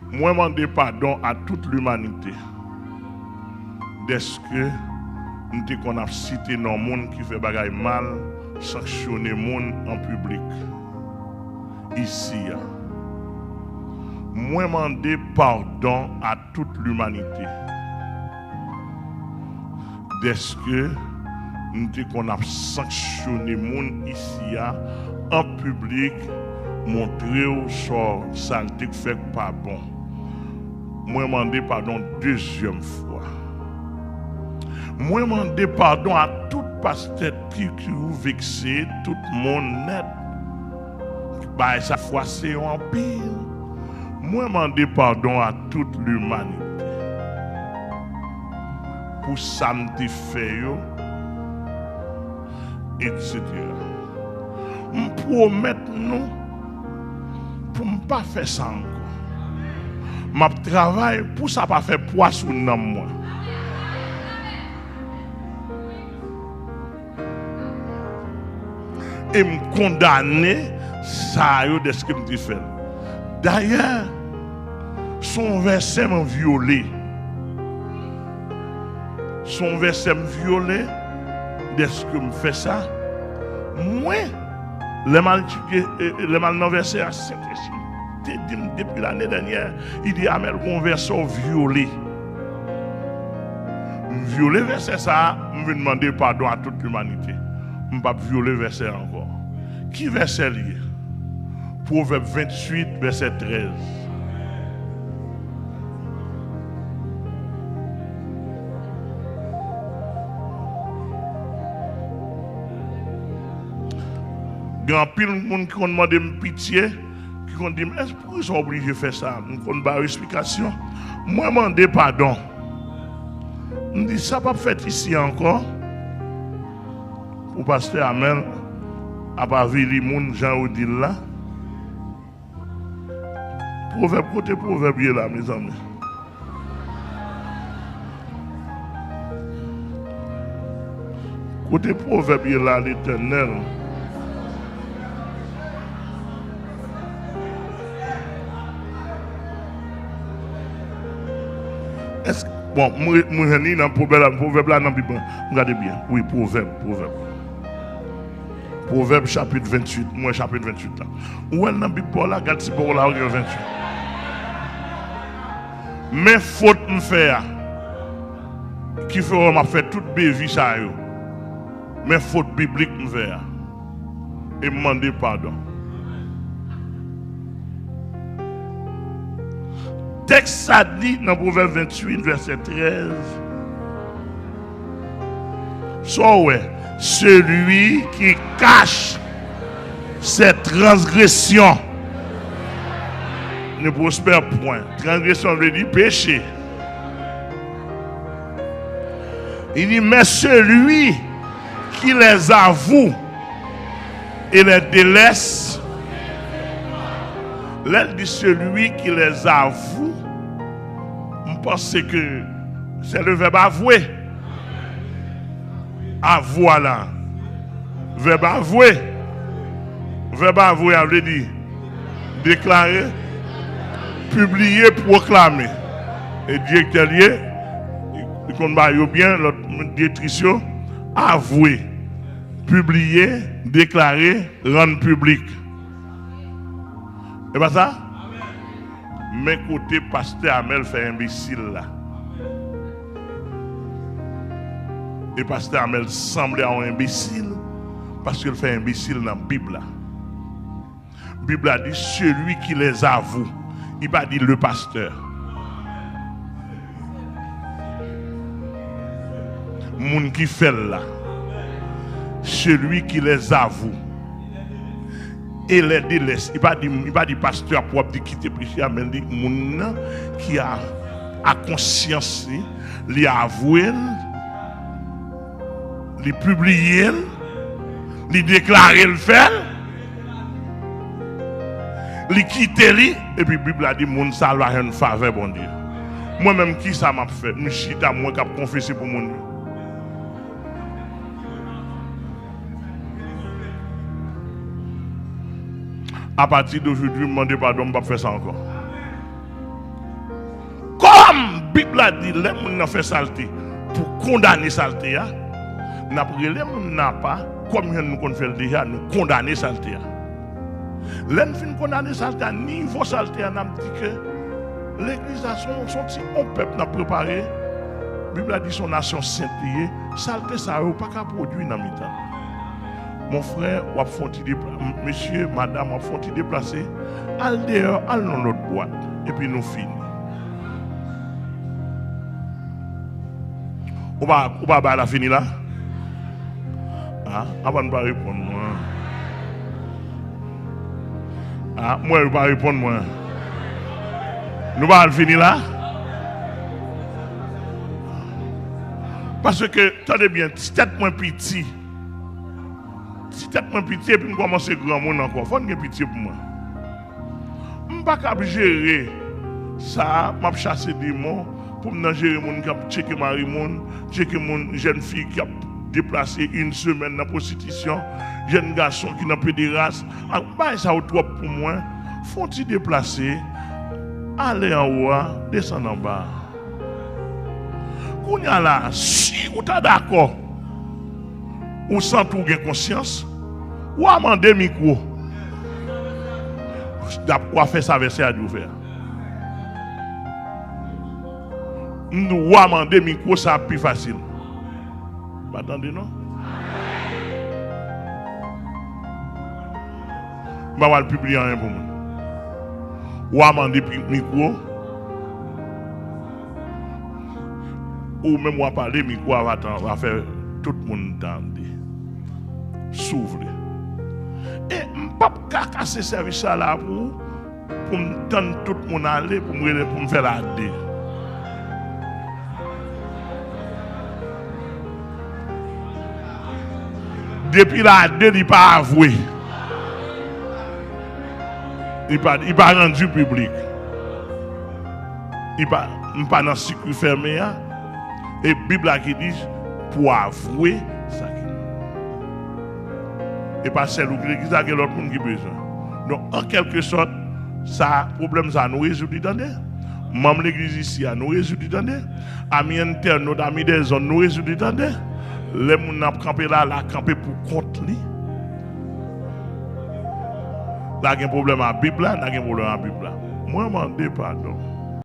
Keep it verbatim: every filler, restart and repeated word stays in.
Mwen mande padon a tout limanite dèske m te konn ap site non moun ki fè bagay mal, sanksyone moun an piblik isi a. Mwen mande padon a tout limanite dèske m te konn ap sanksyone moun isi a an piblik, montre w sa w, sa l te fè k pa bon. Mwen mande padon dezyèm fwa. Mwen mande padon a tout pastè ki, ki ou vekse, tout moun nèt. Bagay sa fwase yo anpil. Mwen mande padon a tout limanite pou sa m te fè yo, etsetera. M pwomèt nou pou m pa fè sa ankò. M ap travay pou sa pa fè pwa sou nanm mwen. E m kondane sa yo dèske m te fè l. Dayè, se yon vèsè m vyole. Se yon vèsè m vyole dèske m fè sa. Mwen, lè m al etidye, e, e, lè m al nan vèsè a, Sentespri te di m depi lane dènyè, li di, Amèl, gon vèsè w vyole. M vyole vèsè sa a, m vin mande padon a tout limanite. M p ap vyole vèsè a ankò. Ki vèsè l ye? Pwovèb venntuit, vèsè trèz. Gen anpil moun ki konn mande m pitye, ki konn di m, "Èske poukisa w oblije fè sa?" M konn ba yo esplikasyon. Mwen mande padon. M di, "Sa p ap fèt isi ankò." Pou pastè Amèl ap avili moun jan yo di l la. Pwovèb, kote pwovèb ye la, mezanmi? Kote pwovèb ye la, Letènèl? Èske, bon, mwen, mwen jwenn li nan pwovèb la, pwovèb la nan Bib la. M gade byen. Wi, pwovèb, pwovèb. Pwovèb chapit venntuit, mwen chapit venntuit la. Ou wè l nan Bib pa w la, gad si pa w la, ou gen venntuit. Men fot m fè a, ki fè wè m ap fè tout bevi sa yo. Men fot biblik m fè a. E m mande padon. Tèks sa di nan Pwovèb venntuit, vèsè trèz, sa w wè, celui qui cache ses transgressions ne prospère point. Transgresyon vle di peche. Il dit, mais celui qui les avoue et les délaisse. Lè l di celui qui les avoue, m panse ke c'est le verbe avouer. Avwa la. Vèb avwe. Vèb avwe a vle di deklare, pibliye, pwoklame. E direktè l ye, li konn ba yo byen, lòt direktris yo. Avwe, pibliye, deklare, rann piblik. E pa sa? Men kote pastè Amèl fè enbesil la. E pastè Amèl sanble a yon enbesil, paske l fè enbesil nan Bib la. Bib la di, celui qui les avoue. Li pa di le pasteur. Moun ki fè l la. Celui qui les avoue et les délaisse. Li pa di, li pa di pastè a pou ap di kite peche a, men li di moun nan ki a, a konsyans li, li avwe l, li pibliye l, li deklare l fè l, li kite li, epi Bib la di moun sa a va jwenn favè Bondye. Mwen menm, kisa m ap fè? M chita, mwen k ap konfese pou moun yo. Apati de jodi, m mande padon, m p ap fè sa ankò. Bib la di lè moun nan fè salte pou kondane salte a, n ap rele moun nan apa, kòm jan nou konn fè l deja, nou kondane salte a. Lè n fin kondane salte a, nivo salte a, n ap di ke legliz la se yon, se yon ti bon pèp n ap prepare. Bib la di se yon nasyon sent li ye. Salte sa yo pa ka pwodui nan mitan l. Mon frè, w ap fè yon ti depla-, m-, mesye, madanm, w ap fè yon ti deplase. Al deyò, al nan lòt bwat. Epi nou fini. Ou pa, ou pa bay la fini la? A, apa n pa reponn mwen? A, m wè yo pa reponn mwen. Nou pa al fini la? Paske, tande byen, ti tèt mwen piti. Ti tèt mwen piti epi m kòmanse granmoun ankò. Fò n gen pitye pou mwen. M pa kab jere sa, m ap chase demon, pou m nan jere moun k ap tcheke mari moun, tcheke moun, jèn fi k ap deplase yon semèn nan pwostitisyon, jèn gason ki nan pederas. Ak bagay sa yo twòp pou mwen. Fè yon ti deplase, ale anwo a, desann anba a. Kounye a la, si ou ta dakò, ou santi w gen konsyans, w a mande mikwo. W a fè sa vèsè a di w fè a. M di w a mande mikwo, sa ap pi fasil. Pa tande non. M pa pral pibliye anyen pou moun. W a mande pi-, mikwo. Ou menm w a pale, mikwo a va tan-, va fè tout moun tande. Si w vle. E m p ap ka kase sèvis sa la pou ou, pou m tann tout moun ale, pou m rele, pou m fè l a de. Depi l a de, li pa avwe. Li pa, li pa randi piblik. Li pa, m pa nan sikwi fèmen an. E Bib la ki di, pou avwe sa ki nou. E pa sèl ou ki legliz la, gen lòt moun ki bezwen. Donk, an kèlke sòt, sa, pwoblèm sa, nou rezoud li, tande. Manm legliz isi a, nou rezoud li, tande. Ami entènot, ami dèzòn, nou rezoud li, tande. Lè moun nan ap kanpe la, l a kanpe pou kont li. L a gen pwoblèm a Bib la, l a gen pwoblèm a Bib la. Mwen mande padon.